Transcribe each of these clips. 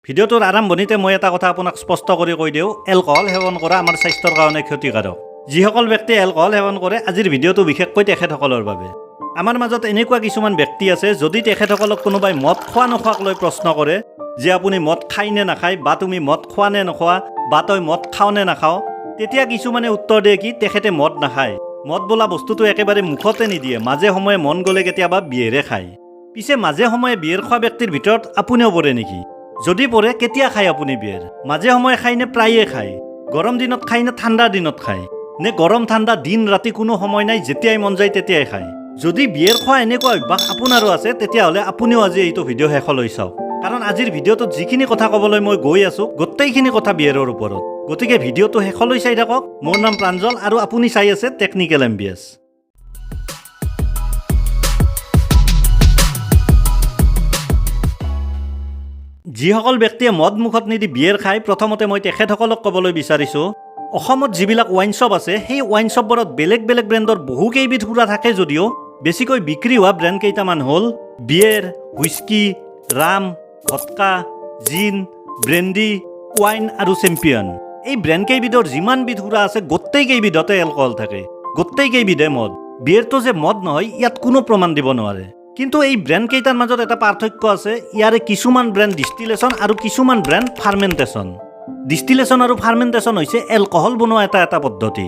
ভিডিঅ'টোৰ আৰম্ভণিতে মই এটা কথা আপোনাক স্পষ্ট কৰি কৈ দিওঁ, এলকহল সেৱন কৰা আমাৰ স্বাস্থ্যৰ কাৰণে ক্ষতিকাৰক। যিসকল ব্যক্তিয়ে এলকহল সেৱন কৰে, আজিৰ ভিডিঅ'টো বিশেষকৈ তেখেতসকলৰ বাবে। আমাৰ মাজত এনেকুৱা কিছুমান ব্যক্তি আছে, যদি তেখেতসকলক কোনোবাই মদ খোৱা নোখোৱাক লৈ প্ৰশ্ন কৰে যে আপুনি মদ খায় নে নাখায় বা তুমি মদ খোৱা নে নোখোৱা বা তই মদ খাওঁ নে নাখাওঁ, তেতিয়া কিছুমানে উত্তৰ দিয়ে কি তেখেতে মদ নাখায়, মদ বোলা বস্তুটো একেবাৰে মুখতে নিদিয়ে, মাজে সময়ে মন গ'লে কেতিয়াবা বিয়েৰে খায়। পিছে মাজে সময়ে বিয়েৰ খোৱা ব্যক্তিৰ ভিতৰত আপুনিও পৰে নেকি? যদি পৰে, কেতিয়া খায় আপুনি বিয়েৰ? মাজে সময়ে খায় নে প্ৰায়ে খায়? গৰম দিনত খায় নে ঠাণ্ডাৰ দিনত খায়? নে গৰম ঠাণ্ডা দিন ৰাতি কোনো সময় নাই, যেতিয়াই মন যায় তেতিয়াই খায়? যদি বিয়েৰ খোৱা এনেকুৱা অভ্যাস আপোনাৰো আছে, তেতিয়াহ'লে আপুনিও আজি এইটো ভিডিঅ' শেষলৈ চাওক। কাৰণ আজিৰ ভিডিঅ'টোত যিখিনি কথা ক'বলৈ মই গৈ আছোঁ, গোটেইখিনি কথা বিয়েৰৰ ওপৰত। গতিকে ভিডিঅ'টো শেষলৈ চাই থাকক। মোৰ নাম প্ৰাঞ্জল আৰু আপুনি চাই আছে টেকনিকেল এমবিএছ। যিসকল ব্যক্তিয়ে মদ মুখত নিদি বিয়েৰ খায়, প্ৰথমতে মই তেখেতসকলক ক'বলৈ বিচাৰিছোঁ, অসমত যিবিলাক ৱাইন শ্বপ আছে, সেই ৱাইন শ্বপবোৰত বেলেগ বেলেগ ব্ৰেণ্ডৰ বহুকেইবিধ সুৰা থাকে যদিও বেছিকৈ বিক্ৰী হোৱা ব্ৰেণ্ড কেইটামান হ'ল beer, whisky, rum, vodka, gin, brandy, wine আৰু চেম্পিয়ন। এই ব্ৰেণ্ড কেইবিধৰ যিমানবিধ সুৰা আছে, গোটেইকেইবিধতে এলকহল থাকে, গোটেইকেইবিধে মদ। বিয়েৰটো যে মদ নহয়, ইয়াত কোনো প্ৰমাণ দিব নোৱাৰে। কিন্তু এই ব্ৰেণ্ড কেইটাৰ মাজত এটা পাৰ্থক্য আছে। ইয়াৰে কিছুমান ব্ৰেণ্ড ডিষ্টিলেশ্যন আৰু কিছুমান ব্ৰেণ্ড ফাৰ্মেণ্টেশ্যন। ডিষ্টিলেশ্যন আৰু ফাৰ্মেণ্টেশ্যন হৈছে এলকহল বনোৱা এটা এটা পদ্ধতি।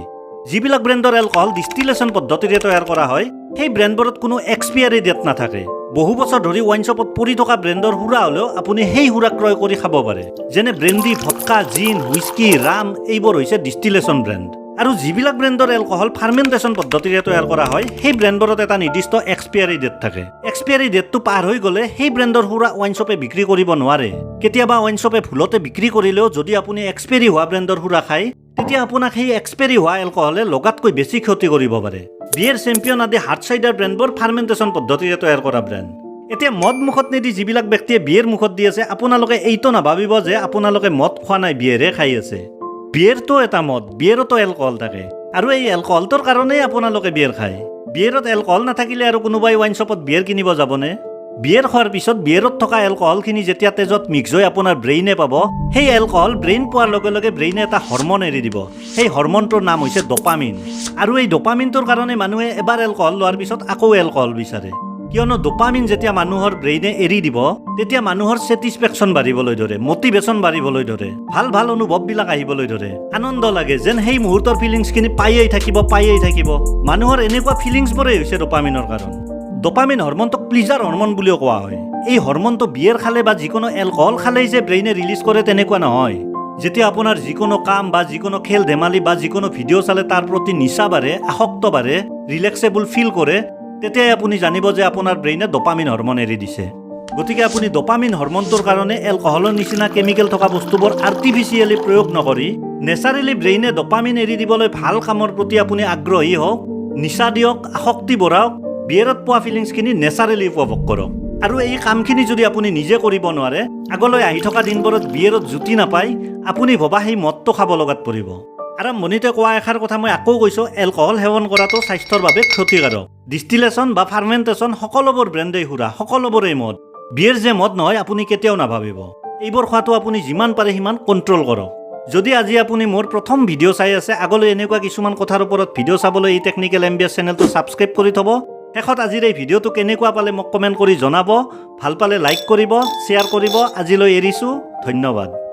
যিবিলাক ব্ৰেণ্ডৰ এলকহল ডিষ্টিলেশ্যন পদ্ধতিৰে তৈয়াৰ কৰা হয়, সেই ব্ৰেণ্ডবোৰত কোনো এক্সপিয়াৰী ডেট নাথাকে। বহু বছৰ ধৰি ৱাইন শ্বপত পৰি থকা ব্ৰেণ্ডৰ সুৰা হ'লেও আপুনি সেই সুৰা ক্ৰয় কৰি খাব পাৰে। যেনে brandy, vodka, gin, whisky, rum, এইবোৰ হৈছে ডিষ্টিলেশ্যন ব্ৰেণ্ড। আৰু যিবিলাক ব্ৰেণ্ডৰ এলকহল ফাৰ্মেণ্টেশ্যন পদ্ধতিৰে তৈয়াৰ কৰা হয়, সেই ব্ৰেণ্ডবোৰত এটা নিৰ্দিষ্ট এক্সপিয়াৰী ডেট থাকে। এক্সপিয়াৰী ডেটটো পাৰ হৈ গ'লে সেই ব্ৰেণ্ডৰ সুৰা ৱাইন শ্বপে বিক্ৰী কৰিব নোৱাৰে। কেতিয়াবা ৱাইন শ্বপে ভুলতে বিক্ৰী কৰিলেও যদি আপুনি এক্সপায়াৰী হোৱা ব্ৰেণ্ডৰ সুৰা খায়, তেতিয়া আপোনাক সেই এক্সপায়াৰী হোৱা এলকহলে লগাতকৈ বেছি ক্ষতি কৰিব পাৰে। বিয়েৰ, চেম্পিয়ন আদি হাৰ্ড চাইডাৰ ব্ৰেণ্ডবোৰ ফাৰ্মেণ্টেশ্যন পদ্ধতিৰে তৈয়াৰ কৰা ব্ৰেণ্ড। এতিয়া মদ মুখত নিদি যিবিলাক ব্যক্তিয়ে বিয়েৰ মুখত দি আছে, আপোনালোকে এইটো নাভাবিব যে আপোনালোকে মদ খোৱা নাই, বিয়েৰহে খাই আছে। বিয়েৰটো এটা মদ, বিয়েৰতো এলকহল থাকে আৰু এই এলকহলটোৰ কাৰণেই আপোনালোকে বিয়েৰ খায়। বিয়েৰত এলকহল নাথাকিলে আৰু কোনোবাই ৱাইন শ্বপত বিয়েৰ কিনিব যাবনে? বিয়েৰ খোৱাৰ পিছত বিয়েৰত থকা এলকহলখিনি যেতিয়া তেজত মিক্স হৈ আপোনাৰ ব্ৰেইনে পাব, সেই এলকহল ব্ৰেইন পোৱাৰ লগে লগে ব্ৰেইনে এটা হৰমন এৰি দিব। সেই হৰমনটোৰ নাম হৈছে ডপামিন। আৰু এই ডপামিনটোৰ কাৰণে মানুহে এবাৰ এলকহল লোৱাৰ পিছত আকৌ এলকহল বিচাৰে। কিয়নো ডপামিন যেতিয়া মানুহৰ ব্ৰেইনে এৰি দিব, তেতিয়া মানুহৰ ছেটিছফেকশ্যন বাঢ়িবলৈ ধৰে, মটিভেশ্যন বাঢ়িবলৈ ধৰে, ভাল ভাল অনুভৱবিলাক আহিবলৈ ধৰে, আনন্দ লাগে যেন সেই মুহূৰ্তৰ ফিলিংছখিনি পায়েই থাকিব, পায়েই থাকিব। মানুহৰ এনেকুৱা ফিলিংছবোৰেই হৈছে ডপামিনৰ কাৰণ। ডপামিন হৰমনটোক প্লিজাৰ হৰমন বুলিও কোৱা হয়। এই হৰমনটো বিয়েৰ খালে বা যিকোনো এলকহল খালেই যে ব্ৰেইনে ৰিলিজ কৰে, তেনেকুৱা নহয়। যেতিয়া আপোনাৰ যিকোনো কাম বা যিকোনো খেল ধেমালি বা যিকোনো ভিডিঅ' চালে তাৰ প্ৰতি নিচা বাঢ়ে, আসক্ত বাঢ়ে, ৰিলেক্সেবল ফিল কৰে, তেতিয়াই আপুনি জানিব যে আপোনাৰ ব্ৰেইনে ডপামিন হৰমন এৰি দিছে। গতিকে আপুনি ডপামিন হৰমনটোৰ কাৰণে এলকহলৰ নিচিনা কেমিকেল থকা বস্তুবোৰ আৰ্টিফিচিয়েলি প্ৰয়োগ নকৰি নেচাৰেলি ব্ৰেইনে ডপামিন এৰি দিবলৈ ভাল কামৰ প্ৰতি আপুনি আগ্ৰহী হওক, নিচা দিয়ক, আসক্তি বঢ়াওক, বিয়েৰত পোৱা ফিলিংছখিনি নেচাৰেলি উপভোগ কৰক। আৰু এই কামখিনি যদি আপুনি নিজে কৰিব নোৱাৰে, আগলৈ আহি থকা দিনবোৰত বিয়েৰত জুতি নাপাই আপুনি ভবা সেই মদটো খাব লগাত পৰিব। আৰম্ভণিতে কোৱা এষাৰ কথা মই আকৌ কৈছোঁ, এলকহল সেৱন কৰাটো স্বাস্থ্যৰ বাবে ক্ষতিকাৰক। ডিষ্টিলেশ্যন বা ফাৰ্মেণ্টেশ্যন সকলোবোৰ ব্ৰেণ্ডেই সুৰা, সকলোবোৰেই মদ। বিয়েৰ যে মদ নহয়, আপুনি কেতিয়াও নাভাবিব। এইবোৰ খোৱাটো আপুনি যিমান পাৰে সিমান কণ্ট্ৰল কৰক। যদি আজি আপুনি মোৰ প্ৰথম ভিডিঅ' চাই আছে, আগলৈ এনেকুৱা কিছুমান কথাৰ ওপৰত ভিডিঅ' চাবলৈ এই টেকনিকেল এমবিএছ চেনেলটো ছাবস্ক্ৰাইব কৰি থ'ব। শেষত আজিৰ এই ভিডিঅ'টো কেনেকুৱা পালে মোক কমেণ্ট কৰি জনাব। ভাল পালে লাইক কৰিব, শ্বেয়াৰ কৰিব। আজিলৈ এৰিছোঁ, ধন্যবাদ।